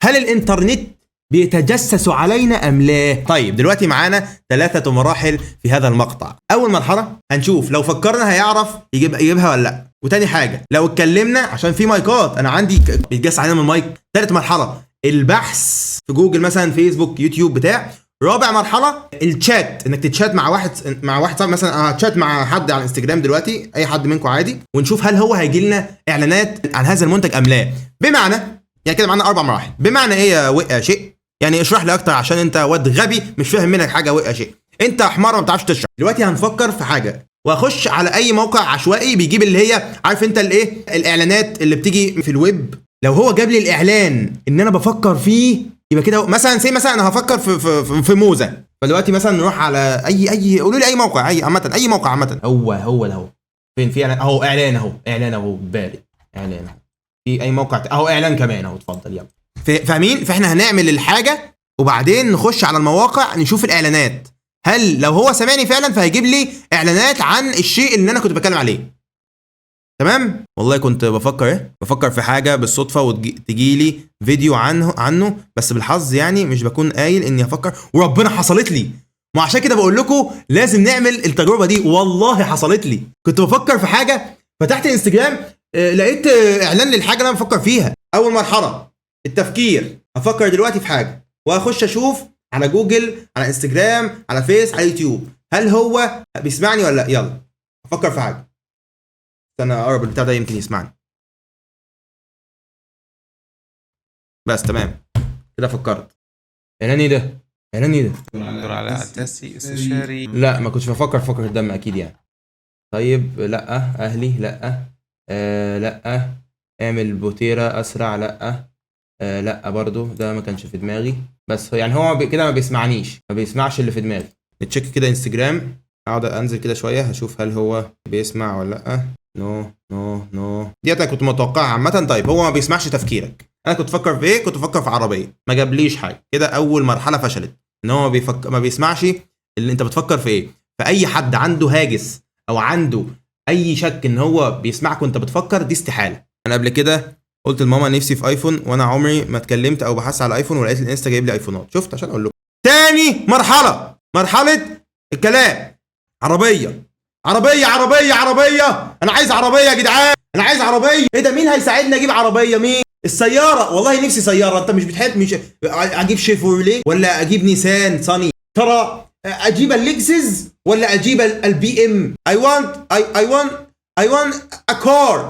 هل الانترنت بيتجسس علينا ام لا؟ طيب دلوقتي معانا 3 مراحل في هذا المقطع. اول مرحلة هنشوف لو فكرنا هيعرف يجيبها ولا لا. وتاني حاجة لو اتكلمنا، عشان في مايكات انا عندي بيتجسس علينا من المايك. تالت مرحلة البحث في جوجل مثلا، فيسبوك، يوتيوب بتاع. رابع مرحلة الشات، انك تتشات مع واحد، مع واحد صاحب مثلا. انا هتشات مع حد على انستجرام دلوقتي، اي حد منكم عادي، ونشوف هل هو هيجي لنا اعلانات عن هذا المنتج ام لا. بمعنى يعني كده معانا 4 مراحل. بمعنى ايه يا وقع شيء؟ يعني اشرح لي اكتر عشان انت واد غبي مش فاهم منك حاجة. وقع شيء، انت حمار ما بتعرفش تشرح. دلوقتي هنفكر في حاجة واخش على اي موقع عشوائي بيجيب اللي هي عارف انت الايه، الاعلانات اللي بتيجي في الويب. لو هو جاب لي الاعلان ان انا بفكر فيه يبقى كده مثلا say مثلا انا هفكر في موزة. فدلوقتي مثلا نروح على اي قولوا لي اي موقع، اي عامة، اي موقع عامة. هو ده اهو. فين في اعلان؟ اهو اعلان، اهو اعلان، اهو بارد اعلان اهو. في اي موقع اهو اعلان كمان اهو، اتفضل يلا. فاهمين؟ فاحنا هنعمل الحاجة وبعدين نخش على المواقع نشوف الاعلانات. هل لو هو سامعني فعلا فهيجيب لي اعلانات عن الشيء اللي انا كنت بتكلم عليه. تمام؟ والله كنت بفكر ايه؟ بفكر في حاجة بالصدفة وتجي لي فيديو عنه، بس بالحظ يعني مش بكون قايل اني هفكر، وربنا حصلت لي. ما عشان كده بقول لكم لازم نعمل التجربة دي. والله حصلت لي، كنت بفكر في حاجة، فتحت انستجرام، لقيت اعلان للحاجة اللي انا بفكر فيها. اول مرحلة التفكير، هفكر دلوقتي في حاجة واخش اشوف على جوجل، على انستجرام، على فيس، على يوتيوب، هل هو بيسمعني ولا لا. يلا افكر في حاجة، استنى اقرب البتاع ده يمكن يسمعني. بس تمام كده فكرت. اعلان ايه ده؟ اعلان ايه ده؟ دكتور علاء عداسي استشاري. لا ما كنتش بفكر في فقرة الدم اكيد يعني. طيب لا اهلي، لا، لا، اعمل بوتيرة اسرع، لا، لا برضو ده ما كانش في دماغي. بس يعني هو كده ما بيسمعنيش، ما بيسمعش اللي في دماغي. نتشيك كده انستجرام، اقعد انزل كده شوية هشوف هل هو بيسمع ولا لا. no no no، دي انا كنت متوقعها عامة. طيب هو ما بيسمعش تفكيرك. انا كنت بفكر في ايه؟ كنت بفكر في عربية، ما جابليش حاجة. كده اول مرحلة فشلت، ان هو ما بيسمعش اللي انت بتفكر في ايه. فاي حد عنده هاجس او عنده اي شك ان هو بيسمعك وانت بتفكر، دي استحالة. انا قبل كده قلت لماما نفسي في ايفون، وانا عمري ما اتكلمت او بحثت على ايفون، ولقيت الانستا جايب لي ايفونات. شفت؟ عشان اقول لكم. تاني مرحلة، مرحلة الكلام. عربية، عربية، عربية، عربية، انا عايز عربية يا جدعان، انا عايز عربية. ايه ده؟ مين هيساعدني اجيب عربية؟ مين؟ السيارة، والله نفسي سيارة. انت مش بتحب؟ مش اجيب شيفورليه ولا اجيب نيسان صني؟ ترى اجيب اللكزس ولا اجيب البي ام؟ I want a car.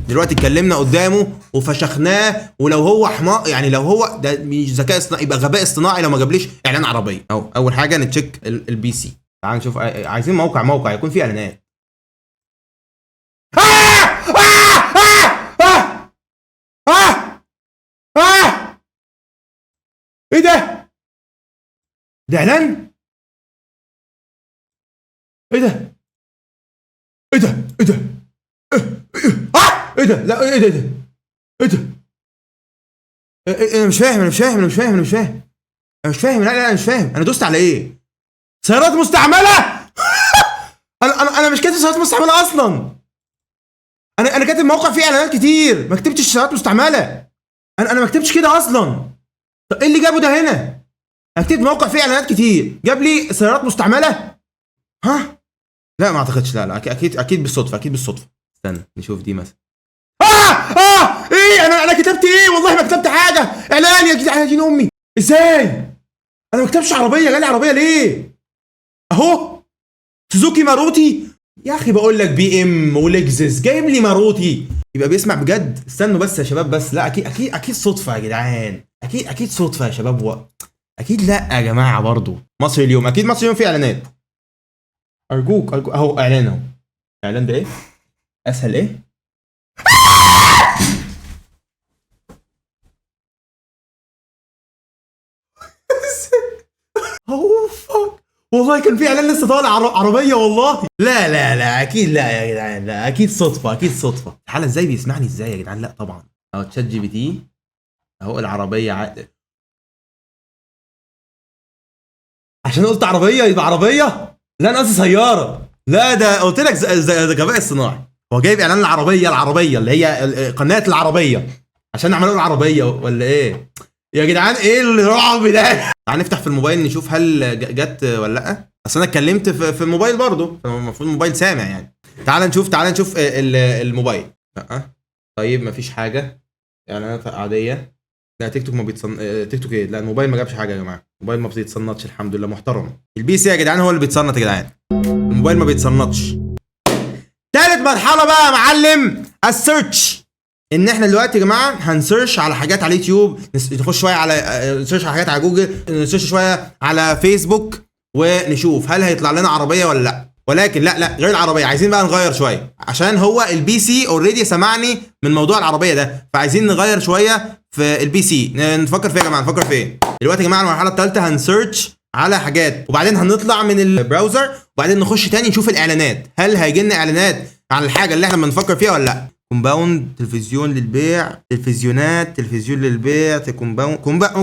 دلوقتي اتكلمنا قدامه وفشخناه، ولو هو حمار يعني، لو هو ده مش ذكاء اصطناعي يبقى غباء اصطناعي لو ما جابليش اعلان عربية. اهو اول حاجة نتشيك ال PC. تعال نشوف، عايزين موقع يكون فيه اعلانات. آه! آه! آه! آه! آه! ايه ده؟ ده اعلان؟ ايه ده؟ ايه ده؟ ايه ده؟ آه! ايه ده؟ لا ايه ده؟ ايه ده؟ ايه ده؟ إيه؟ انا مش فاهم، انا مش فاهم، انا مش فاهم، انا مش فاهم، انا مش فاهم. لا لا انا مش فاهم. انا دوست على ايه؟ سيارات مستعملة؟ انا مش كاتب سيارات مستعملة اصلا. انا كاتب موقع فيه اعلانات كتير، ما كتبتش سيارات مستعملة. انا ما كتبتش كده اصلا. طب ايه اللي جابه ده هنا؟ انا كتبت موقع فيه اعلانات كتير، جاب لي سيارات مستعملة؟ ها؟ لا ما اعتقدش. لا لا اكيد، اكيد بالصدفة، اكيد بالصدفة. استنى نشوف دي مثلا. ايه؟ انا كتبت ايه؟ والله ما كتبت حاجة. اعلان يا جدعان، يا دين امي. ازاي؟ انا ما كتبتش عربية، جالي عربية ليه؟ اهو سوزوكي ماروتي. يا اخي بقول لك بي ام ولكزس، جايب لي ماروتي. يبقى بيسمع بجد. استنوا بس يا شباب، بس لا اكيد، اكيد، اكيد صدفة يا جدعان، اكيد، اكيد صدفة يا شباب. اكيد لا يا جماعة. برضو مصر اليوم، اكيد مصر اليوم فيه اعلانات. ارجوك، ارجوك. اهو اعلان، اهو اعلان. ده ايه؟ اسهل ايه؟ اوه فاك، والله كان في اعلان لسه طالع عربية والله. لا لا لا اكيد لا يا جدعان، لا اكيد صدفة، اكيد صدفة. الحالة ازاي بيسمعني ازاي يا جدعان؟ لا طبعا. اهو تشات جي بي تي اهو. العربية عشان قلت عربية يبقى عربية؟ لا انا قصدي سيارة. لا ده قلت لك ذكاء اصطناعي. هو جايب اعلان العربية، العربية اللي هي قناة العربية، عشان عملوا العربية ولا ايه؟ يا جدعان ايه الرعب ده؟ تعال نفتح في الموبايل نشوف هل جت ولا لا. اصل انا اتكلمت في الموبايل برضه، فالمفروض الموبايل سامع يعني. تعال نشوف، تعال نشوف الموبايل. لا طيب مفيش حاجة، اعلانات عادية. لا تيك توك ما بيتصن، تيك توك ايه؟ لا الموبايل ما جابش حاجة يا جماعة، الموبايل ما بيتصنتش الحمد لله، محترم. ال PC يا جدعان هو اللي بيتصنت يا جدعان، الموبايل ما بيتصنتش. تالت مرحلة بقى يا معلم، ال search. ان احنا دلوقتي يا جماعة هن search على حاجات على اليوتيوب، نخش شوية على ن search على حاجات على جوجل، ن search شوية على فيسبوك، ونشوف هل هيطلع لنا عربية ولا لا. ولكن لا لا غير العربية، عايزين بقى نغير شوية، عشان هو ال PC already سمعني من موضوع العربية ده، فعايزين نغير شوية في ال PC. نفكر في ايه يا جماعة؟ نفكر في ايه دلوقتي يا جماعة؟ المرحلة الثالثة هن search على حاجات، وبعدين هنطلع من ال browser، وبعدين نخش تاني نشوف الاعلانات، هل هيجي لنا اعلانات على الحاجة اللي احنا بنفكر فيها ولا لا. compound، تلفزيون للبيع، تلفزيونات، تلفزيون للبيع، compound،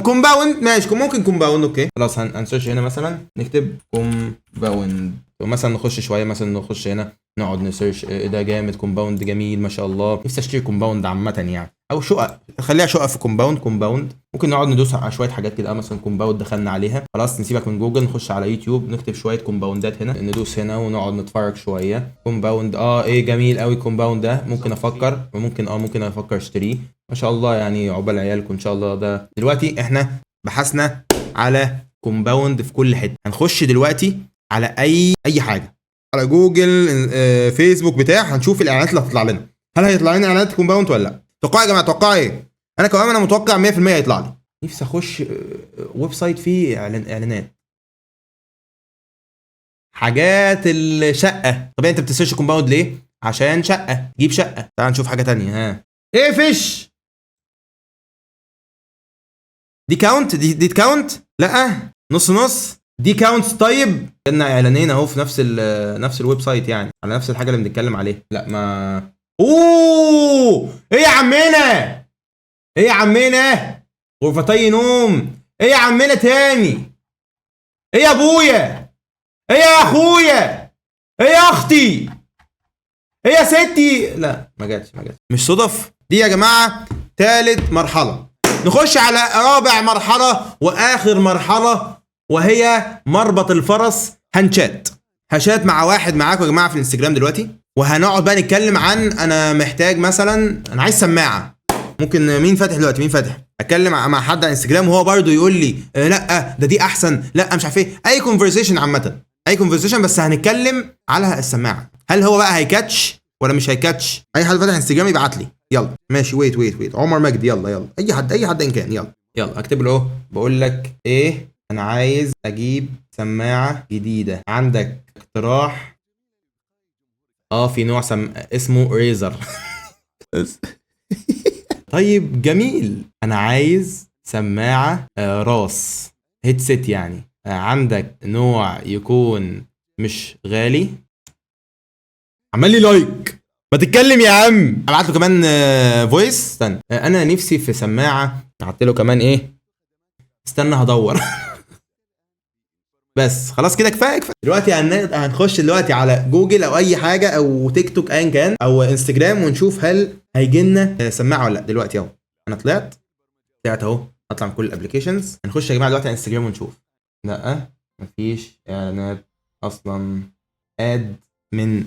compound، ماشي، ممكن compound، okay خلاص. هن search هنا مثلا، نكتب compound، ومثلا نخش شوية، مثلا نخش هنا نقعد ن search. ايه ده جامد، compound جميل ما شاء الله، نفسي اشتري compound عامة يعني، او شقق، خليها شقق في compound. compound ممكن نقعد ندوس على شوية حاجات كده، مثلا compound دخلنا عليها خلاص، نسيبك من جوجل، نخش على يوتيوب، نكتب شوية compound ات هنا، ندوس هنا ونقعد نتفرج شوية compound. ايه جميل قوي compound ده، ممكن افكر، ممكن افكر اشتريه ما شاء الله يعني، عقبال عيالكم ان شاء الله. ده دلوقتي احنا بحثنا على compound في كل حتة، هنخش دلوقتي على اي حاجة على جوجل، فيسبوك بتاع، هنشوف الاعلانات اللي هتطلع لنا، هل هيطلع لنا اعلانات compound ولا لا؟ توقعوا يا جماعة، توقعوا ايه؟ انا كمان انا متوقع 100% هيطلع لي. نفسي اخش website فيه اعلانات حاجات الشقة. طب انت بت search compound ليه؟ عشان شقه، جيب شقه. تعال نشوف حاجة تانية. ها ايه فيش دي count؟ دي count؟ لا نص نص، دي counts. طيب جالنا اعلانين اهو في نفس ال website يعني، على نفس الحاجة اللي بنتكلم عليها. لا ما اوه ايه يا عمنا، ايه يا عمنا، غرفتي نوم، ايه يا عمنا تاني، ايه يا ابويا، ايه يا اخويا، ايه يا اختي، ايه يا ستي. لا ما جاتش، ما جاتش، مش صدف دي يا جماعة. تالت مرحلة، نخش على رابع مرحلة واخر مرحلة، وهي مربط الفرس. هنشات، هشات مع واحد معاكم يا جماعة في الانستجرام دلوقتي، وهنقعد بقى نتكلم عن انا محتاج مثلا، انا عايز سماعه. ممكن مين فاتح دلوقتي؟ مين فاتح؟ اتكلم مع حد على الانستجرام وهو برضه يقول لي لا ده دي احسن، لا مش عارف ايه، اي conversation عامة، اي conversation، بس هنتكلم على السماعة. هل هو بقى هي catch ولا مش هي catch؟ اي حد فاتح انستجرام يبعت لي يلا. ماشي، wait wait wait، عمر مجدي، يلا يلا، اي حد، اي حد ان كان، يلا يلا. اكتب له اهو، بقول لك ايه، انا عايز اجيب سماعه جديدة، عندك اقتراح؟ في نوع اسمه Razer. طيب جميل، انا عايز سماعه، راس headset يعني، عندك نوع يكون مش غالي؟ عمل لي like، ما تتكلم يا عم. ابعت له كمان voice، استنى، انا نفسي في سماعه، بعت له كمان ايه، استنى هدور. بس خلاص كده كفاية كفاية. دلوقتي هنخش دلوقتي على جوجل او اي حاجة او تيك توك ايا كان او انستجرام، ونشوف هل هيجي لنا سماعه ولا لا. دلوقتي اهو انا طلعت اهو، هطلع من كل ال applications. هنخش يا جماعة دلوقتي على انستجرام ونشوف. لا مفيش اعلانات اصلا، ad من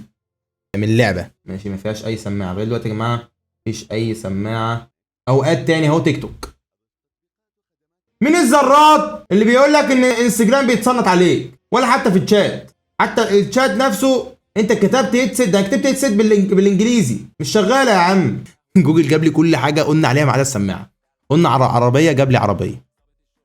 لعبه، ماشي، ما فيهاش اي سماعه غير دلوقتي يا جماعة، مفيش اي سماعه. او ad تاني اهو، تيك توك. مين الزرات اللي بيقول لك ان انستجرام بيتصنت عليك؟ ولا حتى في الشات، حتى الشات نفسه انت كتبت headset، ده كتبت headset بالانجليزي مش شغالة يا عم. جوجل جاب لي كل حاجة قلنا عليها ما عدا السماعة. قلنا على عربية جاب لي عربية،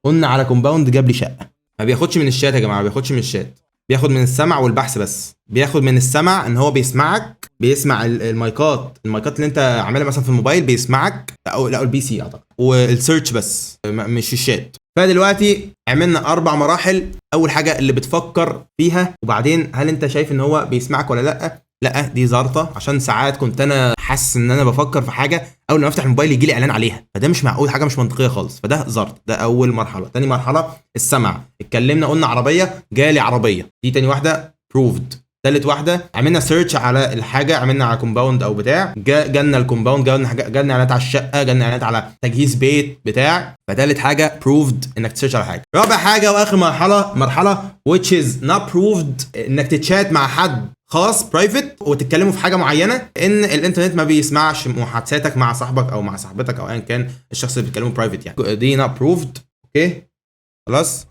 قلنا على compound جاب لي شقه. ما بياخدش من الشات يا جماعة، ما بياخدش من الشات، بياخد من السمع والبحث بس. بياخد من السمع ان هو بيسمعك، بيسمع المايكات اللي انت عاملها مثلا في الموبايل بيسمعك، او لا ال PC اعتقد، وال search بس، مش الشات. فدلوقتي عملنا 4 مراحل. اول حاجة اللي بتفكر فيها، وبعدين هل انت شايف ان هو بيسمعك ولا لا؟ لا دي زارطه، عشان ساعات كنت انا حاسس ان انا بفكر في حاجة، اول ما افتح الموبايل يجي لي اعلان عليها، فده مش معقول، حاجة مش منطقية خالص، فده زارط. ده اول مرحلة. تاني مرحلة السمع، اتكلمنا قلنا عربية جالي عربية، دي تاني واحدة proved. تالت واحده، عملنا search على الحاجه، عملنا على compound او بتاع، جالنا ال compound، جالنا حاجه، جالنا اعلانات على الشقه، جالنا اعلانات على تجهيز بيت بتاع. فتالت حاجة proved انك ت search على حاجه. رابع حاجة واخر مرحله، مرحلة which is not proved، انك تتشات مع حد خاص private وتتكلموا في حاجة معينه، ان الانترنت ما بيسمعش محادثاتك مع صاحبك او مع صاحبتك او ايا كان الشخص اللي بتكلمه private، يعني دي not proved. okay، خلاص.